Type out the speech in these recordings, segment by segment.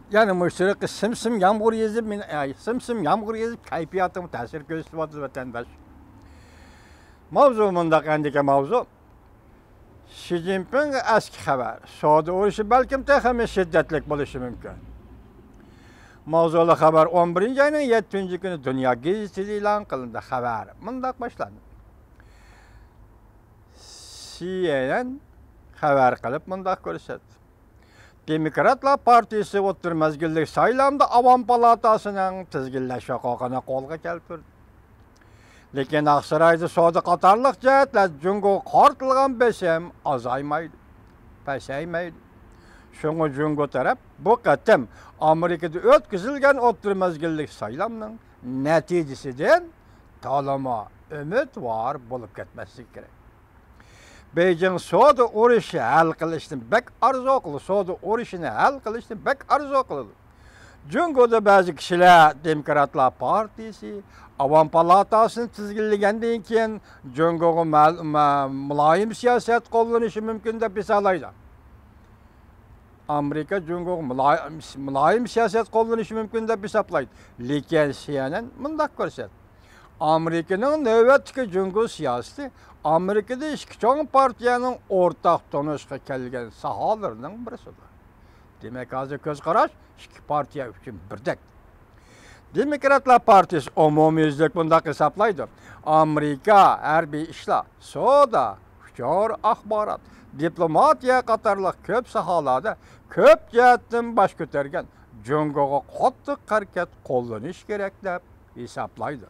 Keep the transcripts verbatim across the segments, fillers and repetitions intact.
يەنە مۇشۇ ھېلىقى سىم-سىم يامغۇر يېزىپ، مېنى، ئاي، سىم-سىم يامغۇر يېزىپ، كەيپىياتىمغا تەسىر كۆرسىتىۋاتىدۇ، ۋەتەنداش. ماۋزۇ مۇنداق، ئەندىكى ماۋزۇ. شى جىنپىڭغا ئەسكى خەۋەر. سودا ئۇرۇشى بەلكىم تېخىمۇ شىددەتلىك بولۇشى مۇمكىن. ماۋزۇلۇق خەۋەر ئون بىرىنچى ئاينىڭ يەتتىنچى كۈنى دۇنيا گېزىتىدە ئېلان قىلىندى. خەۋەر مۇنداق باشلاندى. سى ئېن ئېن خەۋەر قىلىپ مۇنداق كۆرسەتتى. دېموكراتلار پارتىيىسى ئوتتۇرا مەزگىللىك سايلامدا ئاۋام پالاتاسىنىڭ تىزگىنلەش ھوقۇقىنى قولغا كەلتۈردى. لېكىن ئاقسارايدا سودا قاتارلىق جەھەتلەر جۇڭگوغا قارىتىلغان بېسىم ئازايمايدۇ، پەسەيمەيدۇ. شۇڭا جۇڭگو تەرەپ بۇ قېتىم ئامېرىكىدا ئۆتكۈزۈلگەن ئوتتۇرا مەزگىللىك سايلامنىڭ نەتىجىسىدىن تولىمۇ ئۈمىدۋار بولۇپ كەتمەسلىكى كېرەك. بېيجىڭ سودا ئۇرۇشى ھەل قىلىشنى بەك ئارزۇ قىلىدۇ، سودا ئۇرۇشىنى ھەل قىلىشنى بەك ئارزۇ قىلىدۇ. جۇڭگودا بەزى كىشىلەر دېموكراتلار پارتىيىسى ئاۋام پالاتاسىنى تىزگىنلىگەندىن كېيىن جۇڭگوغا مەل-، مە-، مۇلايىم سىياسەت قوللىنىشى مۇمكىن دەپ ھېسابلايدۇ. ئامېرىكا جۇڭگوغا مۇلايىم، مۇلايىم سىياسەت قوللىنىشى مۇمكىن دەپ ھېسابلايدۇ. لېكىن سى ئېن ئېن مۇنداق كۆرسەتتى. ئامېرىكىنىڭ نۆۋەتتىكى جۇڭگو سىياسىتى ئامېرىكىدا ئىككى چوڭ پارتىيەنىڭ ئورتاق تونۇشقا كەلگەن ساھەلىرىنىڭ بىرسىدۇر. دېمەك، ھازىر كۆز قاراش ئىككى پارتىيە ئۈچۈن بىردەك. دېموكراتلار پارتىيىسى ئومۇميۈزلۈك مۇنداق ھېسابلايدۇ: ئامېرىكا ھەربىي ئىشلار، سودا، ئۇچۇر ئاخبارات، دىپلوماتىيە قاتارلىق كۆپ ساھەلەردە كۆپ جەھەتتىن باش كۆتەرگەن جۇڭگوغا قاتتىق ھەرىكەت قوللىنىش كېرەك دەپ ھېسابلايدۇ.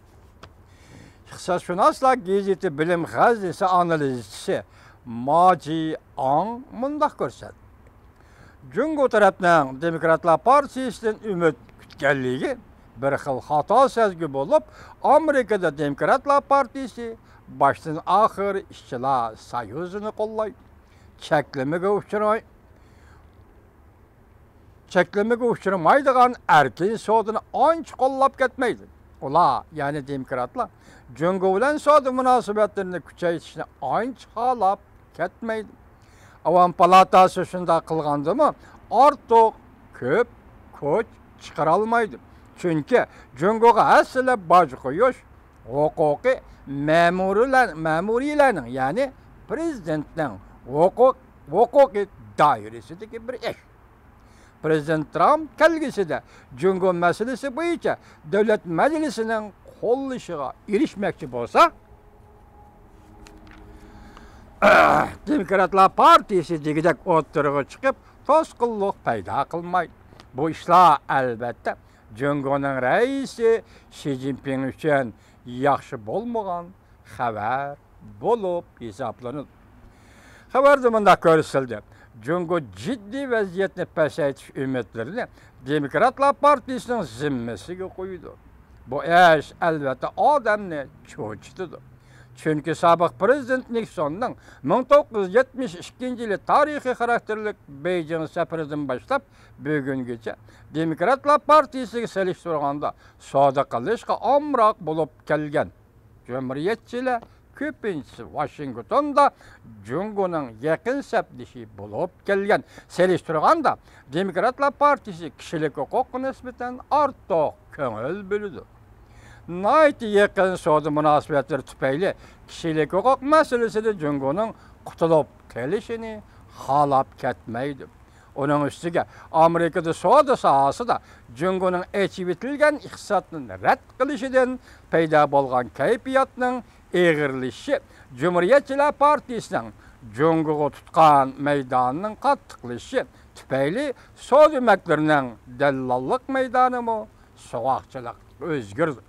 ئىقتىسادشۇناسلار گېزىتى بىلىم خەزىنىسى ئانالىزچىسى ما جى ئاڭ مۇنداق كۆرسەتتى. جۇڭگو تەرەپنىڭ دېموكراتلار پارتىيىسىدىن ئۈمىد كۈتكەنلىكى بىر خىل خاتا سەزگۈ بولۇپ، ئامېرىكىدا دېموكراتلار پارتىيىسى باشتىن ئاخىر ئىشچىلار سويۇزىنى قوللايدۇ. چەكلىمىگە ئۇچراي-، چەكلىمىگە ئۇچرىمايدىغان ئەركىن سودىنى ئانچە قوللاپ كەتمەيدۇ. ئۇلار، يەنى دېموكراتلار، جۇڭگو بىلەن سودا مۇناسىۋەتلىرىنى كۈچەيتىشنى ئانچە خالاپ كەتمەيدۇ. ئاۋام پالاتاسى شۇنداق قىلغاندىمۇ، ئارتۇق كۆپ كۈچ چىقىرالمايدۇ. چۈنكى جۇڭگوغا ھەسسىلەپ باج قويۇش ھوقۇقى مەمۇرىيلەر-، مەمۇرىيلەرنىڭ، يەنى پىرېزىدېنتنىڭ ھوقۇق، ھوقۇقى دائىرىسىدىكى بىر ئىش. پىرېزىدېنت ترامپ كەلگۈسىدە جۇڭگو مەسىلىسى بويىچە دۆلەت مەجلىسىنىڭ قوللىشىغا ئېرىشمەكچى بولسا، دېموكراتلار پارتىيىسى دېگۈدەك ئوتتۇرىغا چىقىپ، توسقۇنلۇق پەيدا قىلمايدۇ. بۇ ئىشلار، ئەلۋەتتە، جۇڭگونىڭ رەئىسى شى جىنپىڭ ئۈچۈن ياخشى بولمىغان خەۋەر بولۇپ ھېسابلىنىدۇ. خەۋەردە مۇنداق كۆرسىتىلدى: جۇڭگو جىددىي ۋەزىيەتنى پەسەيتىش ئۈمىدلىرىنى دېموكراتلار پارتىيىسىنىڭ زىممىسىگە قويىدۇ. بۇ ئىش، ئەلۋەتتە، ئادەمنى چۆچۈتىدۇ. چۈنكى سابىق پىرېزىدېنت نىكسوننىڭ مىڭ توققۇز يۈز يەتمىش ئىككىنچى يىلى تارىخىي خاراكتېرلىك بېيجىڭ سەپىرىدىن باشلاپ بۈگۈنگىچە دېموكراتلار پارتىيىسىگە سېلىشتۇرغاندا سودا قىلىشقا ئامراق بولۇپ كەلگەن جۇمھۇرىيەتچىلەر كۆپىنچىسى ۋاشىنگتوندا جۇڭگونىڭ يېقىن سەپدىشى بولۇپ كەلگەن. سېلىشتۇرغاندا، دېموكراتلار پارتىيىسى كىشىلىك ھوقۇققا نىسبەتەن ئارتۇق كۆڭۈل بۆلىدۇ. ناھايىتى يېقىن سودا مۇناسىۋەتلىرى تۈپەيلى كىشىلىك ھوقۇق مەسىلىسىدە جۇڭگونىڭ قۇتۇلۇپ قېلىشىنى خالاپ كەتمەيدۇ. ئۇنىڭ ئۈستىگە، ئامېرىكىدا سودا ساھەسىدە جۇڭگونىڭ ئېچىۋېتىلگەن ئىقتىسادنى رەت قىلىشىدىن پەيدا بولغان كەيپىياتنىڭ ئېغىرلىشىشى جۇمھۇرىيەتچىلەر پارتىيىسىنىڭ جۇڭگوغا تۇتقان مەيدانىنىڭ قاتتىقلىشىشى تۈپەيلى سودا ئۆمەكلىرىنىڭ دەللاللىق مەيدانىمۇ سوغۇقچىلىق ئۆزگىرىدۇ.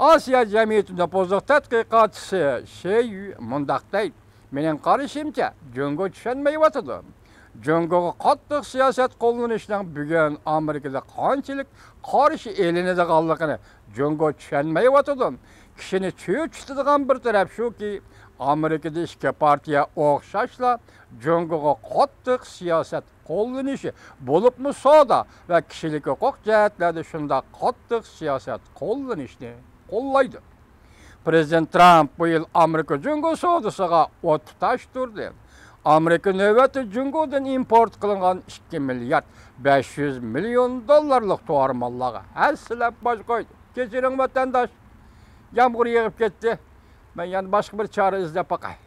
ئاسىيا جەمئىيىتى نوپۇزلۇق تەتقىقاتچىسى شې يۈ مۇنداق دەيدۇ: مېنىڭ قارىشىمچە، جۇڭگو چۈشەنمەيۋاتىدۇ. جۇڭگوغا قاتتىق سىياسەت قوللىنىشنىڭ بۈگۈن ئامېرىكىدا قانچىلىك قارشى ئېلىنىدىغانلىقىنى جۇڭگو چۈشەنمەيۋاتىدۇ. كىشىنى چۆچۈتىدىغان بىر تەرەپ شۇكى، ئامېرىكىدا ئىككى پارتىيە ئوخشاشلا جۇڭگوغا قاتتىق سىياسەت قوللىنىشى، بولۇپمۇ سودا ۋە كىشىلىك ھوقۇق جەھەتلەردە شۇنداق قاتتىق سىياسەت قوللىنىشنى قوللايدۇ. پىرېزىدېنت ترامپ بۇ يىل ئامېرىكا جۇڭگو سودىسىغا ئوت تۇتاشتۇردى. ئامېرىكا نۆۋەتتە جۇڭگودىن ئىمپورت قىلىنغان ئىككى مىليارد بەش يۈز مىليون دوللارلىق تۇغارماللارغا ھەسسىلەپ باج قويدى. كەچۈرۈڭ، ۋەتەنداش، يامغۇر يېغىپ كەتتى. مەن يەنە باشقا بىر چارە ئىزدەپ باقاي.